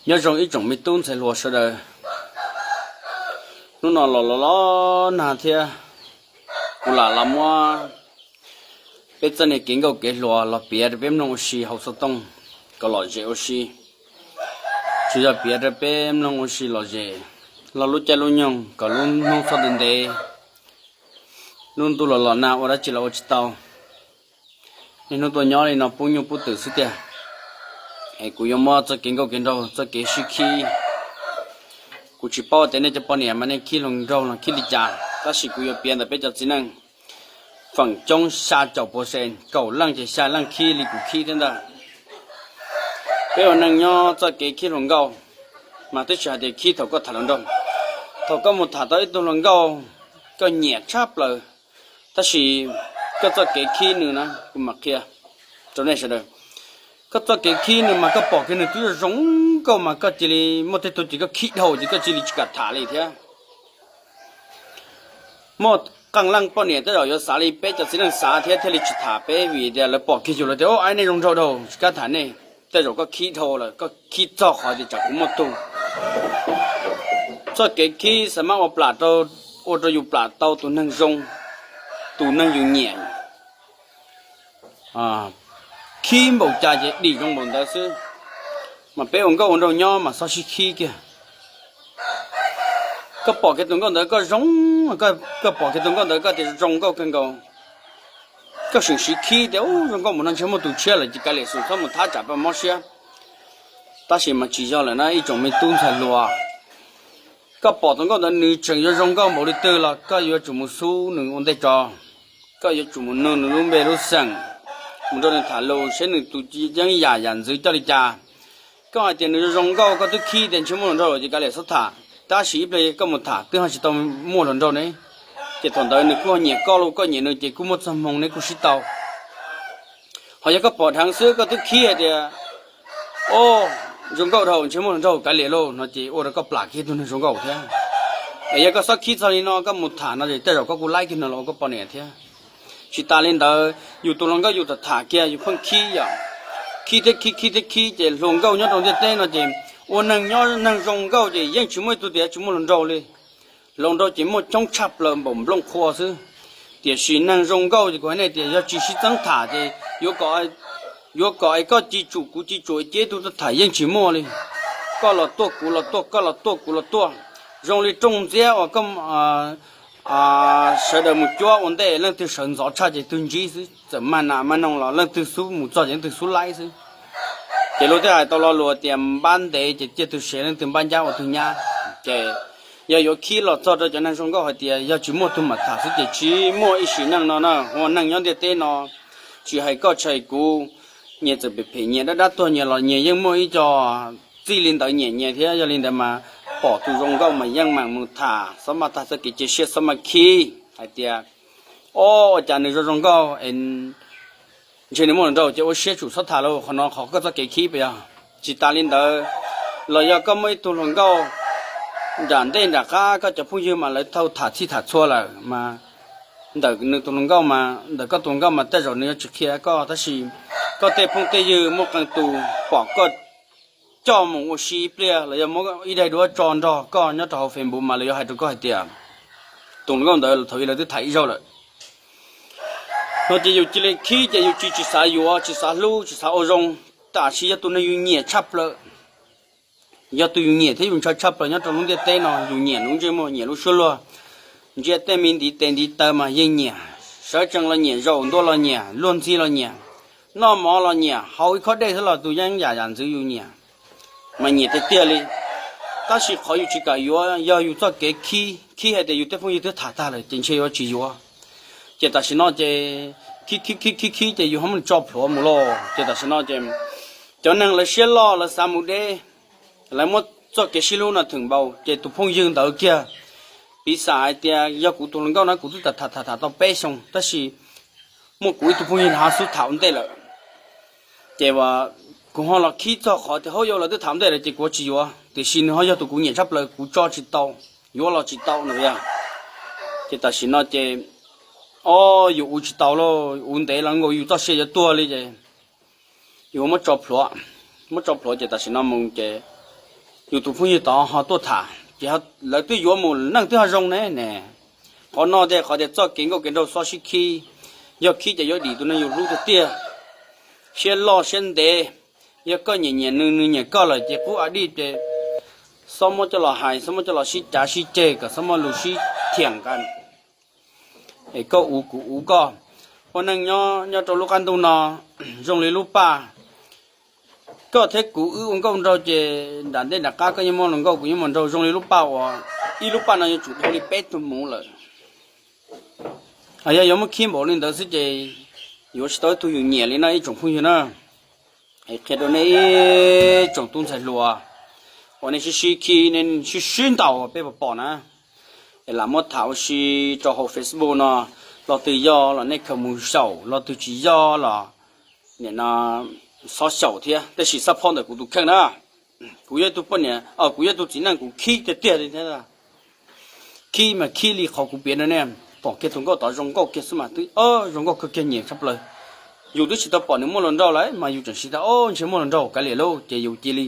Nyob zoo ib tsoom me tub ntxhais hluas sawv daws. Hnub no los los los nag thiab, kuv lam los muab peb txoj niag kev nkauj kev hluas los piav rau peb mloog ua si hauv xov tooj kom lom zem ua si. Tsis yog piav rau peb mloog ua si lom zem, los lub caij lub nyoog kom lub hnub txhob ntev ntev, lub ntuj los los nag ua dab tsi los ua tsis tau. Niaj hnub tuaj nyob li no pub nyuj pub twm xwb tiag. Es kuv yuav muab txoj kev nkauj kev nraug, txoj kev sib khib, kuv tsis paub tias nej cov poj niam mas nej khib hluas nraug los khib li cas, tab sis kuv yuav piav ntawm peb cov txiv neej. Feem coob xya caum pua se, kaum leej ces xya leej khib li kuv khib thiab ntag. Peb ua neej nyob txoj kev khib hluas nkauj mas twb tsis hais tias khib thaum koj tham hluas nraug. Thaum koj mus tham tau ib tug hluas nkauj, koj nyiam tshaj plaws, tab sis koj txoj kev khib nws na, kuv mam qhia rau nej sawv daws. Koj txoj kev khib nws mas koj pom kiag nws twb zoo nkauj mas koj cia li muaj tej tug ces koj khib dhau ces koj cia li tsis kam tham li thiab. Muaj qee leej poj niam tej zaum yuav xav li peb cov txiv neej xav thiab thiaj li tsis tham peb vim tias lawv pom kiag yus lawv tias, o, aib nej zoo nraug dhau, tsis kam tham nej. Tej zaum koj khib dhau lawm, koj khib txog qhov tias tsam kuv muaj tug. Txoj kev khib xav mab ua plam rau, ua rau yus plam tau tus neeg zoo, tus neeg yus nyiam. Khib npaum cas ces dim zoo npaum ntawd xwb. Mas peb ua nkauj ua nraug nyob mas xob sib khib kiag. Koj pom kiag tus nkauj ntawd koj zoo, koj pom kiag tus nkauj ntawd koj tias zoo nkauj kawg nkaus, koj seem siv khib tias, u, zoo nkauj mus no ntshe muaj tus tshiab lawm ces kav liam xum txhob mus thab tsam paj mob siab. Tab sis mas tsis yog lawm na ib tsoom me tub ntxhais hluas. Koj pom tus nkauj ntawd nws tseem yuav zoo nkauj npaum li twg los koj yuav tsum mus xub nws ua ntej tso. Koj yuav tsum mus nug nws lub npe lub xeem, mus nrog nws tham lus seb nws tus yeeb yam yam ntxwv coj li cas. Koj hais tias nws zoo nkauj koj twb khib tias ntshe muaj hluas nraug lawm ces kav liam txhob tham, tab sis ib pliag koj mus tham twb ho tsis tau muaj hluas nraug ne. Ces thaum ntawd nws kuj ho nyiam koj los koj nyiam nws ces kuj muaj txoj hmoo neb kuj sib tau. Ho yog koj pom dheev xwb koj twb khib hais tias, o, zoo nkauj dhau ntshe muaj hluas nraug kav liam lauj no ces ua rau koj plam kiag tus neeg zoo nkauj thiab. Es yog koj xob khib txog li no koj mus tham no ces tej zaum koj kuj laib kiag no los ua koj poj niam thiab. Tsis tas li ntawd yus tus hluas nkauj yus tham tham kiag yus pheej khib yom, khib thiab khib khib thiab khib ces hluas nkauj nyob rau ntiaj teb no ces ua neeg nyob neeg zoo nkauj ces yeej tsis muaj ib tug tias tsis muaj hluas nraug li. Hluas nraug ces muaj coob tshaj plaws npaum nplooj qhua xwb. Tiam sis neeg zoo nkauj ces kuv hais nej tias yog tsis sib txeeb tham ces yuav kom es koj ci tsum kuv ci tsum ces ib tug tuaj tham yeej tsis muaj li. Koj los tuaj kuv los tuaj, koj los tuaj kuv los tuaj. Zoo li rooj ntxiab uas koj sawv daws mus cuab ua ntej leej twg sawv ntxov tshaj ces tus ntsib xwb, txawm maj nam maj noog los leej twg xub mus txog ces leej twg xub laib xwb. Ces luag thiaj hais tau lo lus tias npab ntev ces ciaj tus sev leej twg npab ncab ua tus nyab. Ces yog yuav khib los txog rau cov neeg zoo nkauj hais tias yog tsis muaj tus mam tham xwb ces tsis muaj ib sim neej no na. Ua neeg nyob ntiaj teb no tsis hais koj tsis hais kuv, nyias txawm phem phem nyias dab dab tuag nyias los nyias yeej muaj ib co txij li ntawd nyiam nyias thiab. Yog li ntawd mas pom tus zoo nkauj mas yeej meem mus tham, xob maj tag txoj kev cia siab xob maj khib hais tias, o, ua cas nws zoo zoo nkauj es ntshe nws muaj hluas nraug ces ua siab tsum txhob tham lauj, qhov no qhov koj txoj kev khib puas yog? Tsis tas li ntawd los yog koj muaj ib tug hluas nkauj nram ntej nram qab koj cov phooj ywg mas lawv tau tham txhij tham txhua lawm mas ntawm nws tus hluas nkauj mas ntawm koj tus hluas nkauj mas tej zaum nws yuav tsis qhia koj tab sis koj tej phooj tej ywg muaj qee tus pom koj coj mus ua si ib pliag los yog muab ib daim duab tso nrog koj nyob rau hauv Facebook mas lawv yuav hais rau koj hais tias tus hluas nkauj ntawd thaum ub lawv twb tham ib zaug lawm. No ces yus cia li khib ces yus tsis tsis xav yuav tsis xav hlub tsis xav ua zoo, tab sis yog tus neeg yus nyiam tshaj plaws, yog tus yus nyiam thiab yus ntshaw tshaj plaws nyob rau lub ntiaj teb no, yus nyiam lub ntsej muag nyiam lub suab luag, ntsia tej me ntiv tes ntiv taw mas yeej nyiam, sawv tsees los nyiam, zaum ntua los nyiam, luag ntxhi los nyiam, noj mov los nyiam, haus ib khob dej xwb los tus yeeb yam yam ntxwv yus nyiam, mas nyiam tiag tiag li. Tab sis qhov yus tsis kam yuav yog yus txoj kev khib, khib hais tias yus tej phooj ywg twb tham tag lawm ces ntshe yuav tsis yuav. Ces tam sim no ces khib khib khib khib khib ces yus ho muab nws tso plhuav mus lauj. Ces tam sim no ces cov neeg lawv siab loj lawv xav mus deb, lawv muab txoj kev sib hlub no theem npaum ces tus phooj ywg ntawd kiag, piv xam hais tias yog kuv tus hluas nkauj na kuv twb tham tham tham tham tau peb xyoo tab sis muaj kuv ib tug phooj ywg no ho xub tham ua ntej lawm. Ces kuv ho los khib txog qhov tias hauj yau lawv twb tham ua ntej lawm ces kuv tsis yuav, tiam sis nws ho yog tus kuv nyiam tshaj plaws kuv tso tsis tau, yuav los tsis tau no yog. Ces tam sim no ces, o, yus ua tsis tau lauj, ua ntev los nkaus yus txoj sia yuav tuag li ces yus muab tso plhuav, muab tso plhuav ces tam sim no mus ces yus tus phooj ywg tod ho tuaj tham ces lawv twb yuav mus, neej twb ho zoo ne ne. Qhov no tias qhov tias txoj kev nkauj kev nraug xob sib khib, yog khib ces yuav dim tus neeg yus hlub tiag tiag, siab loj siab ntev. Yog koj nyiam nyiam nws, nws nyiam koj lawm ces qub a dij ces xob muab coj los hais, xob muab coj los sib cav sib ceg kom xob muaj lus sib thiam nqa. Es koj uv kuv uv koj. Ua neej nyob nyob rau lub qab ntuj no zoo li lub paj. Koj thiab kuv wb ua nkauj nraug ces nram ntej nram qab koj yeej muaj hluas nkauj kuv yeej muaj nraug zoo li lub paj uas ib lub paj no yuav tsum dhau li peb tug muv lawm. Yog yuav muab khib npaum li ntawd xwb ces yuav tsis tau ib tug yus nyiam li no ib tsoom phooj ywg na. Qhia rau nej ib tsoom tub ntxhais hluas uas nej sib sib khib, nej sib sib ntaus peb pom pom na, es lam muab tham ua si rau hauv Facebook no. Lo twg yog los nej khaws mus xyaum, lo twg tsis yog los nim no xob xyaum thiab, tab sis xab phob ntawm kuv tus kheej na. Kuv yog ib tug poj niam, kuv yog ib tug txiv neej, kuv khib tiag tiag li thiab. Khib mas khib li qhov kuv piav rau nej, pom kiag tus nkauj tod zoo nkauj kiag xwb mas twb zoo nkauj kawg kiag, nyiam tshaj plaws. Yus twb tsis tau pom nws muaj hluas nraug lawm mas yus tseem xav tias o ntshe muaj hluas nraug kav liam lauj, ces yus cia li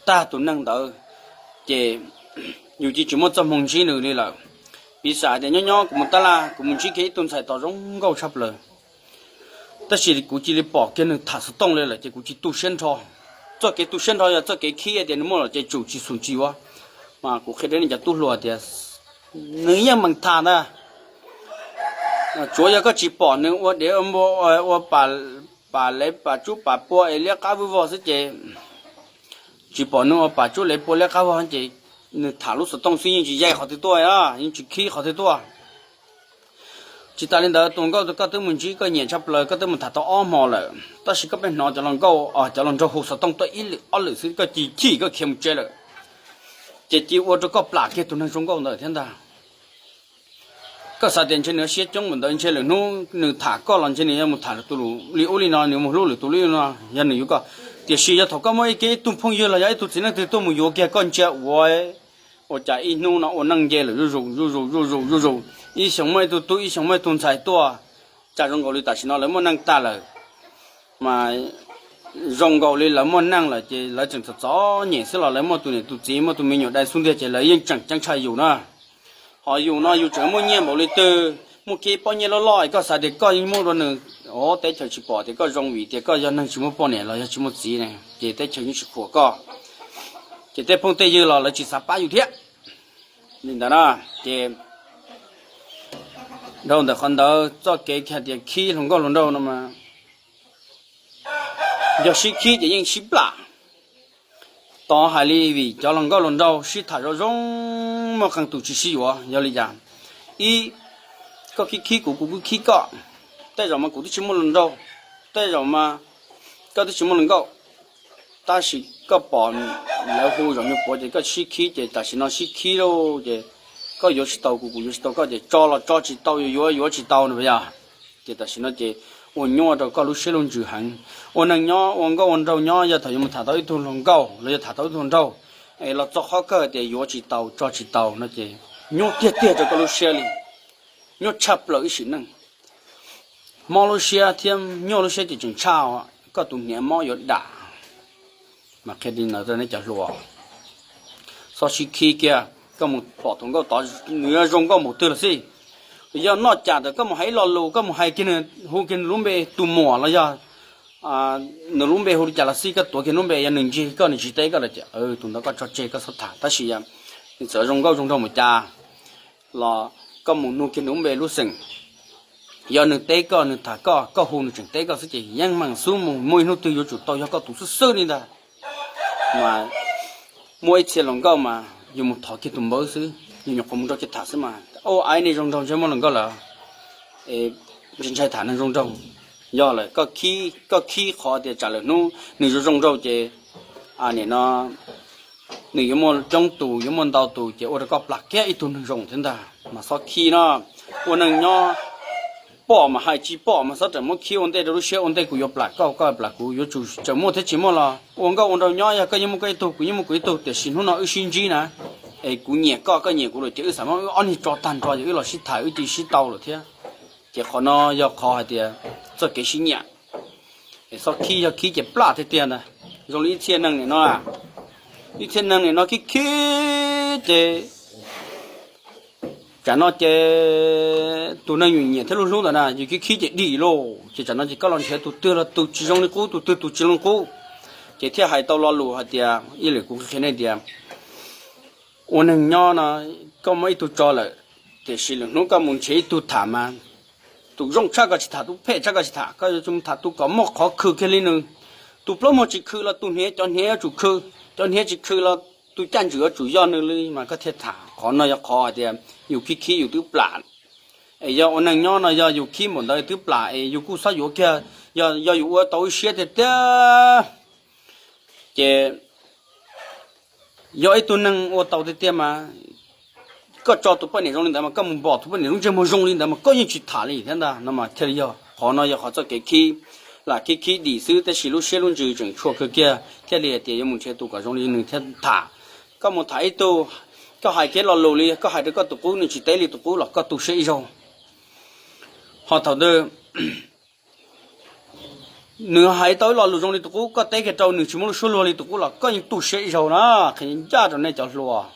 tag tus neeg ntawd, ces yus cia tsis muaj txoj hmoo ntsib nws li lawm. Piv xam tias nyob nyob kuv mus tab laj kuv mus ntsib kiag ib tug ntxhais tod zoo nkauj tshaj plaws, tab sis kuv cia li pom kiag nws tham xov tooj li lawm ces kuv cia li tu siab nrho. Txoj kev tu siab nrho yog txoj kev khib tias nws muaj los ces tsum tsis xum tsis yuav. Mas kuv qhia rau nej cov tub hluas tias nws yeej meem tham ntag. Tsuav yog koj tsis pom nws ua dev ua npua, ua pam lev pam tsub pam pua es liab qab vwj vog xwb ces, tsis pom nws ua pam tsub lev pua liab qab vog ces nws tham lub xov tooj xwb yeej tsis yaig qhov twg tuaj, yeej tsis khib qhov twg tuaj. Tsis tas li ntawd, tus nkauj koj twb mus ntsib koj nyiam tshaj plaws, koj twb mus tham tau ob hmo lawm, tab sis koj pheej hnov cov hluas nkauj, cov hluas nraug hu xov tooj tuaj ib lwm ob lwm xwb koj cia li chim koj khiav mus tsev lawm, ces cia ua rau koj plam kiag tus neeg zoo nkauj ntawd thiab ntag. Koj xav tias ntshe nws siab coob mus ntawd, ntshe lwm hnub nws tham koj los ntshe nws yuav mus tham lwm tus li ub li no, nws mus hlub lwm tus li no, yog nws yuav koj. Tiam sis yog thaum koj muaj ib ke ib tug phooj ywg los yog ib tug txiv neej twg tuaj mus yuav kiag koj ntsia ua, ua cas ib hnub no ua neej nce lawm zuj zus zuj zus zuj zus zuj zus, ib xyoo muaj ib tug tub ib xyoo muaj ib tug ntxhais tuaj, cas zoo nkaus li tam sim no lawv muaj neej tag lawm. Mas zoo nkaus li lawv muaj neej lawm ces lawv tseem txom txom nyem xwb los lawv muaj tus niam tus txiv muaj tus me nyuam dai xub ntiag ces lawv yeej tseem ceeb tshaj yus na. Ho yus no yus tseem muaj nyiaj npaum li twg, muaj kiag pob nyiaj loj loj es koj xav tias koj yeej muab rau nws, o teb chaws tsis pom tias koj zoo vim tias koj yog neeg tsis muaj poj niam los yog tsis muaj txiv ne, ces teb chaws yeej tsis qhuas koj, ces tej phooj tej ywg los lawv tsis xav pab yus thiab. Li ntawd na, ces dhau ntawm qhov ntawd txoj kev hais tias khib hluas nkauj hluas nraug no mas yog sib khib ces yeej sib plam. Tos hais li vim cov hluas nkauj hluas nraug sib tham zoo zoo, muaj qee tus tsis sib yuav yog li cas? Ib, koj khib khib kuv, kuv kuj khib koj. Tej zaum mas kuv twb tsis muaj hluas nraug, tej zaum mas koj twb tsis muaj hluas nkauj, tab sis koj pom lawv hu zaum nyuag puav ces koj sib khib ces tam sim no sib khib lauj, ces koj yuav tsis tau kuv, kuv yuav tsis tau koj ces tso los tso tsis tau, yuav yuav yuav tsis tau no yog. Ces tam sim no ces ua nyuaj rau koj lub siab lub ntsws heev. Ua neeg nyob ua nkauj ua nraug nyob, yog thaum yuav mus tham tau ib tug hluas nkauj los yog tham tau ib tug hluas nraug es los txog qhov kawg tias yuav tsis tau tso tsis tau no ces nyuaj tiag tiag rau koj lub siab li, nyuaj tshaj plaws ib sim neej. Mob lub siab thiab nyuaj lub siab ces tseem tshaj koj tus hniav mob yuav dam. Mas qhia li ntawd rau nej cov hluas, txhob sib khib kiag. Koj mus pom tus nkauj tod nws yuav zoo nkauj npaum twg los xij, yog noj cas ntawm koj mus hais ib lo lus, koj mus hais kiag nws, hu kiag nws lub npe tus muam los yog nws lub npe hu li cas los xij, koj tuav kiag lub npe, yog nws ntsia koj nws tsis teb koj lawm ces tus ntawd koj tso tseg koj txhob tham. Tab sis yog nws txawm zoo nkauj zoo nraug mus cas los koj mus nug kiag nws lub npe lub xeem, yog nws teb koj nws tham koj, koj hu nws tseem teb koj xwb ces yeej meem xub mus, muaj ib hnub twg yuav tsum tau yog koj tus xwb xwb li ntag. Mas muaj ib txhia hluas nkauj mas yus mus thov kiag tus npawb xwb, yus nyuam qhuav mus nrog kiag tham xwb mas, o, aib, nej zoo nraug ntshe muaj hluas nkauj lawm, ntshai ntshai tham neeg zoo nraug. Yog lawm, koj khib qhov tias tsam lwm hnub nws zoo zoo nraug ces nim no nws yuav muaj coob tus yuav muaj ntau tus ces ua rau koj plam kiag ib tug neeg zoo thiab ntag. Mas txhob khib no, ua neeg nyob pom mas hais, tsis pom mas txhob rawm muab khib ua ntej rau lub siab, ua ntej kuv yuav plam koj, koj plam kuv, yuav tsum tseem muaj thiab tsis muaj los ua nkauj ua nraug nyob, yog koj yeej muaj koj ib tug, kuv yeej muaj kuv ib tug, tiam sis hnub no wb sib ntsib na, es kuv nyiam koj, koj nyiam kuv lawm ces wb xav muab wb ob niag tso tag nrho ces wb los sib tham wb cia sib tau lawm thiab. Ces qhov no yog qhov hais tias txoj kev sib nyiam, es txhob khib, yog khib ces plam tiag tiag ntag. Zoo li ib txhia neeg nim no Ib txhia neeg nim no khib khib ces tsam no ces tus neeg yus nyiam thiab hlub hlub ntawd na yus khib khib ces dim lauj. Ces tsam no ces koj los nrhiav tus twg los tus tsis zoo li qub, tus twg tus tsis zoo li qub, ces thiaj hais tau lo lus hais tias, ib lwm kuv qhia nej tias ua neeg nyob no koj muaj ib tug tso lawm, tiam sis lwm hnub koj mus nrhiav ib tug tham mas tus zoo tshaj koj tsis tham, tus phem tshaj koj tsis tham, koj yuav tsum tham tus kom muaj qhov khw kiag li nws. Tus plaub muag tsis khw los tus hniav, cov hniav yuav tsum khw, cov hniav tsis khw los tus caj ntswg yuav tsum yog nws li mas koj thiaj tham. Qhov no yog qhov hais tias yus khib khib yus twb plam. Es yog ua neeg nyob no yog yus khib npaum ntawd twb plam es yus kuj xob yuav kiag, yog yus ua tau ib siab tiag tiag ces yog ib tug neeg ua tau tiag tiag mas koj tso tus poj niam zoo li ntawd mas koj mus npom tus poj niam lub ntsej muag zoo li ntawd mas koj yeej tsis tham li thiab ntag. No mas thiaj li yog qhov no yog qhov txoj kev khib, lam khib khib dim xwb tab sis lub siab lub ntsws tseem tshua kawg kiag thiaj li hais tias yuav mus nrhiav tus kom zoo li nws thiaj tham. Koj mus tham ib tug, koj hais kiag lo lus li koj hais rau koj tus qub nws tsis teb li tus qub los koj tu siab ib zaug. Ho thaum twg nws hais tau ib lo lus zoo li tus qub koj teb kiag rau nws tsis muaj lub suab luag li tus qub los koj yeej tu siab ib zaug na. Qhia ncaj rau nej cov hluas,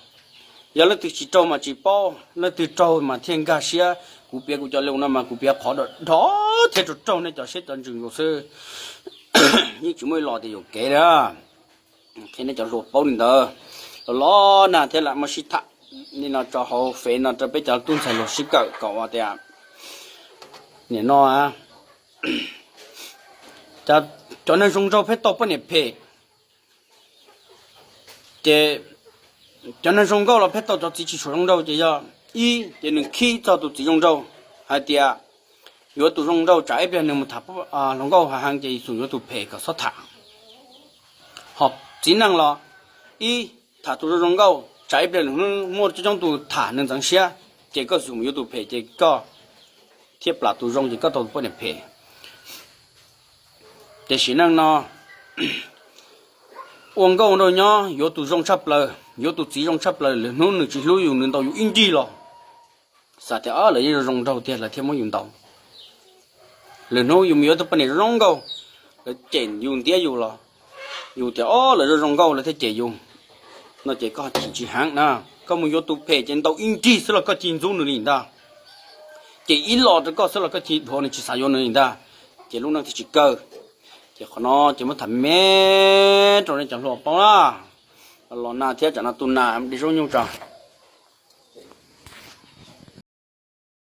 yog leej twg tsis raug mas tsis paub, leej twg raug mas thiaj nkag siab. Kuv piav kuv cov lus no mas kuv piav qhov dog dog thiab rau raug nej cov siab cov ntsws nkaus xwb. Yeej tsis muaj ib los tias yuam kev li. Qhia nej cov hluas paub li ntawd los los nag thiab lam muaj sib tham li no rau hauv fev no rau peb cov tub ntxhais hluas sib kawm kom ua tias nim no cov neeg zoo nraug pheej tau poj niam phem. Ces cov neeg zoo nkauj los pheej tau cov txiv tsis tshua zoo nraug. Ces yog ib ces nws khib txog tus txiv zoo nraug hais tias yuav tus zoo nraug tsam ib pliag nws mus tham hluas nkauj heev ces yuav tsum yuav tus phem kom txhob tham. Ho txiv neej los ib tham tus zoo zoo nkauj tsam ib pliag nws muaj coob coob tus tham nws ntxeev siab, ces koj yuav tsum yuav tus phem ces koj thiaj plam tus zoo ces koj tau tus poj niam phem. Ces sim neej no ua nkauj nraug nyob yuav tus zoo tshaj plaws, yuav tus txiv zoo tshaj plaws, lwm hnub nws tsis hlub yus nws ntaus yus ib nrig los xav tias ob lawv yeej zoo zoo nraug tiag lawv thiaj muab yus ntaus. Lwm hnub yus mus yuav tus poj niam zoo zoo nkauj, lawv cem yus ntiab yus los yus tias ob lawv zoo zoo nkauj lawv thiaj cem yus. No ces koj chim tsis heev na, koj mus yuav tus phem ces ntaus ib nrig xwb los koj cia li ntxub nws li ntag. Ces ib los rau koj xwb los koj cia li dhuav nws tsis xav yuav nws li ntag. Ces lub neej thiaj tsis kawg. Ces qhov no ces muab tham me rau nej cov hluas paub na. Los nag thiab tsam no tu nag de zaub nyuj tso.